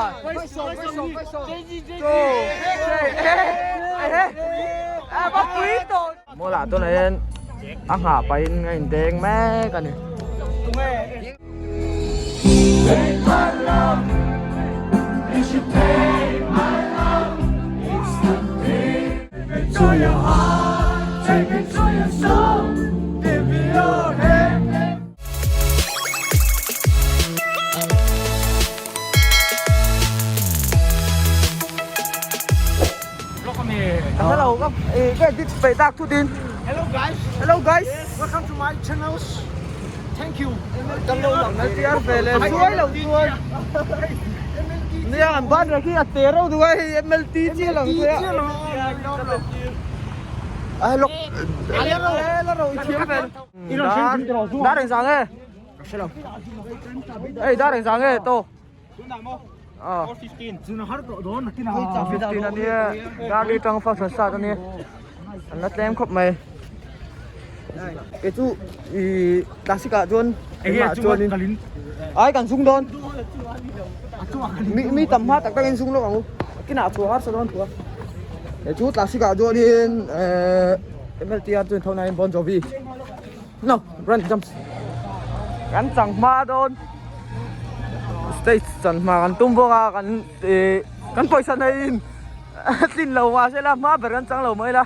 Two, three, Mawlah tunah hian a nghah pahin a indeng mek a ni. Hello, ka edit peih tak thut in. Hello guys. Hello guys. Welcome to my channels. Thank you. Kan lo lang LTR ve le suai lo chuan. Nia an ban rek hi a te reuh duh a hei MLT chi lang che a. Ai lok. La ro i thiam vel. Dar eng zang e. Ei dar eng zang e to. Ờ. 15 a nia darli tang function start a nia an la tlem khawp mai kei chu ih classic ah chuan engmah chuanin ai kan sung dawn mi mi tam hma tak takin sung lawk ang u kinah chhuah harsa dawn thu a kei chu classic ah chuanin ehh M_L_T_R chuan tho nain Bon Jovi no run jumps kan chang hma dawn. Stage chan hma kan tum bawk a kan ih kan pawisa nei in a tlin lo mahse la hma ber kan chang lo mai la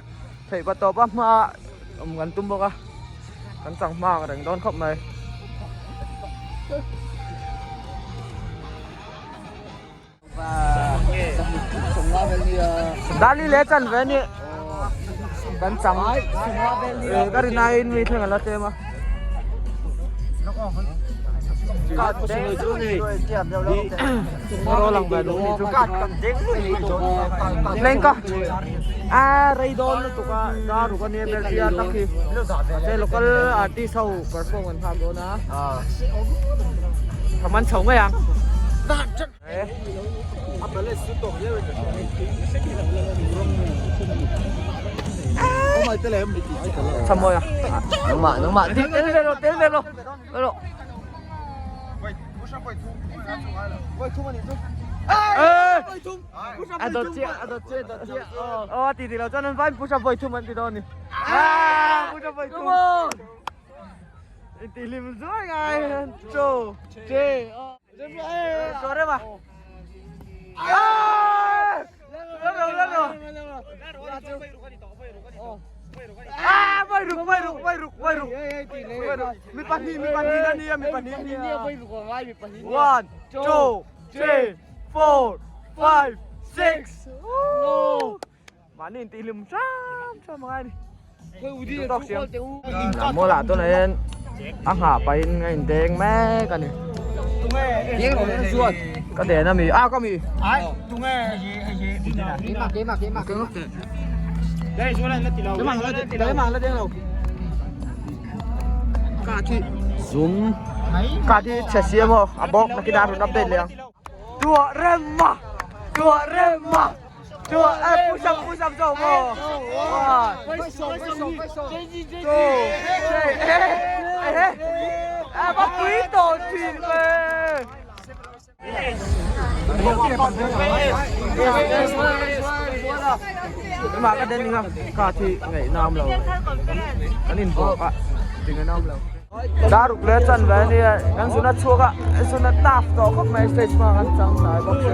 theih pa tawp a hma awm kan tum bawk a kan chang hma ang reng dawn khawp mai. Dali leh chan ve ni kan chang ka rin aiin mi thleng a la tlem a. Leng ka a rei dawn lutuk a dar ruk ania bel tia tak hi mahse local artist ho perform an nghak dawn a ka man chho mai ang. Samoy à? Nangmah, nangmah. Tel ve lo, tel ve lo. Ve lo. A dawt chiah, a dawt chiah, a dawt chiah. Oh, ti ti lo chuan an vai push up vawi thum an ti dawn ni. Ah, push up vawi thum. Ti hlim zuai ngai. Two, three. One, two, three, four, five, six. Mahni intihlim hram hram a ngai a ni. Tawk siam. Mawlah tunah hian a nghah pahin a indeng mek a ni. Ka den a mi a ka mi. Ka thi zum ka thi chhe siam aw a bawk nakinah a rawn update leh ang. Tuah rem ma tuah rem ma. Push up, push up zawk maw? One, two, three, eh, va pui tawh thin ve. Mah ka den ninga ka thi ngaih nam lo. Kan in bawk a, ti ngaih nam lo. Daruk leh chan ve ania kan zuna chhuak a zuna taf tawh khawp mai stage hma kan chang hnai bawk se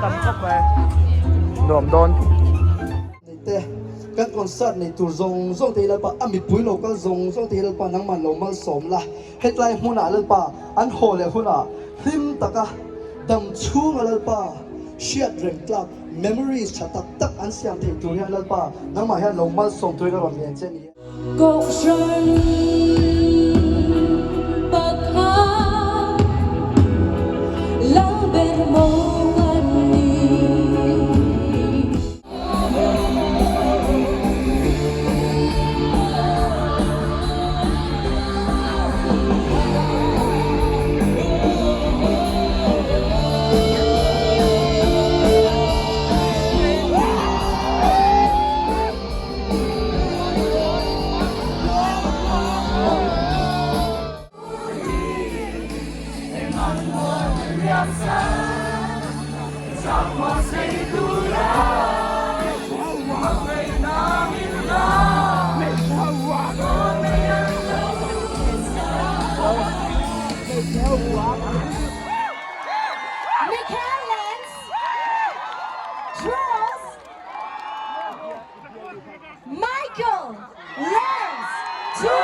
tam khawp mai nuam dawn. Te kan concert nei tur zawng zawng te hi Lalpa a mipui lo kal zawng zawng te hi Lalpa nangman lo malsawm la hetlai hmunah Lalpa an haw leh hunah hlim taka dam chhunga Lalpa hriat reng tlak Memories tha tak tak an siam thei tur hian Lalpa nangmah hian lo malsawm turin a rawn lian che a ni. Kohhran pakhat Lalber mo kan ni. Michael Lance, Charles, Michael Lance to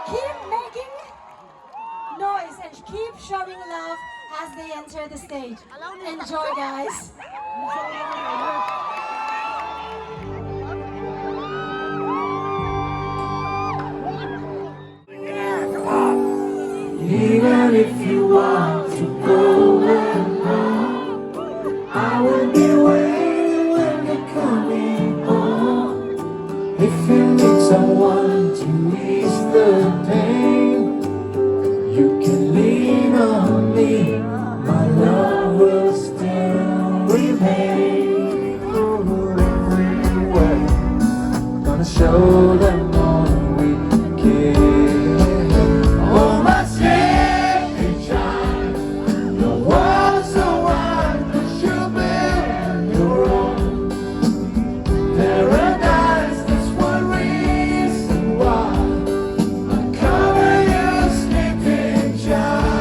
Keep making noise and keep showing love as they enter the stage. Enjoy, guys. Even if you want to go alone, I will be waiting when you're coming home. If you need someone to ease the pain, you can lean on me. My love will still remain. Everywhere, gonna show them all we care. Oh, my sleeping child, the world's so wide, but you build your own paradise. That's one reason why I cover you, sleeping child.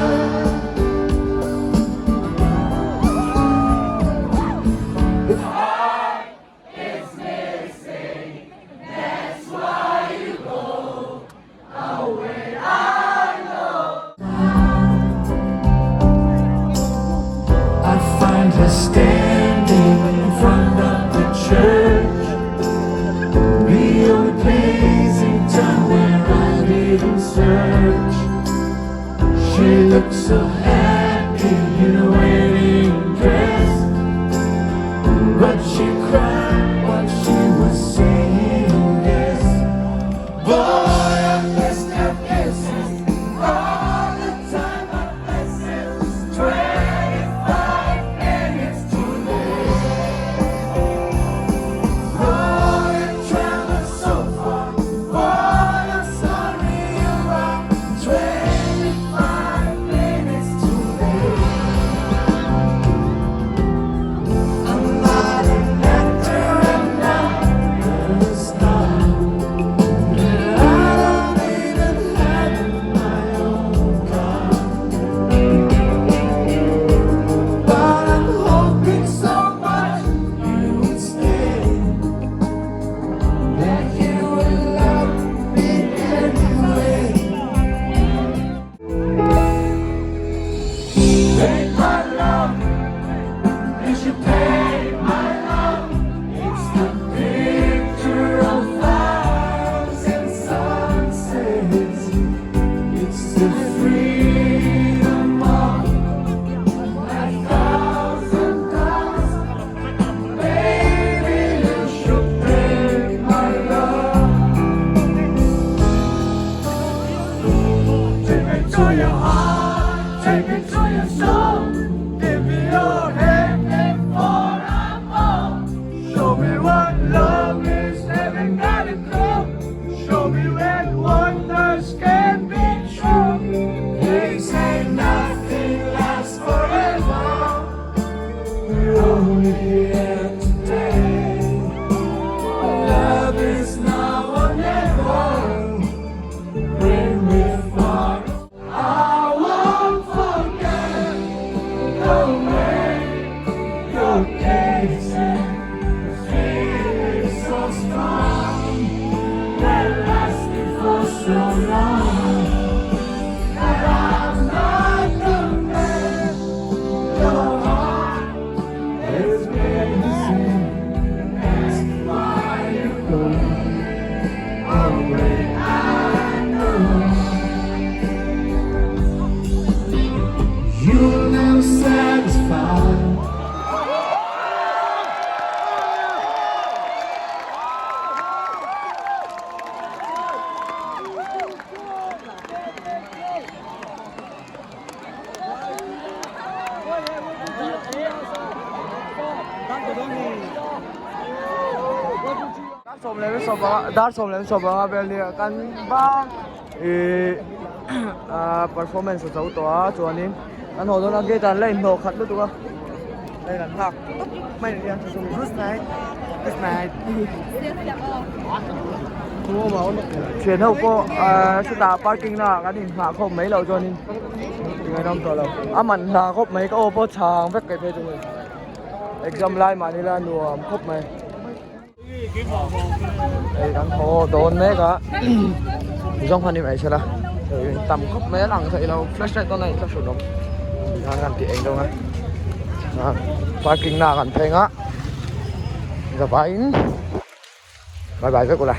sawm dar sawm leh sawm panga vel nia kan bang ih ah performance a zo tawh a chuanin kan haw dawn a gate ah an la inhnawh khat lutuk a hei kan nghak tawp mai ni hian Good night good night thian ho pawh ah chutah parking na ah kan inhnah khawp mai loh chuanin tingainawm tawh lo a man hla khawp mai ka aw pawh chhang vek kaih phei chu ni. Exam lai mah nila nuam khawp mai. Hei kan thaw dawn mek a zawng khan i sela tam khawp mai a lang theih lo flashlight dawn a in thlahrun awm tikhan kan tih eng dawn a parking na ah kan pheng a zavaiin bye bye vek ula.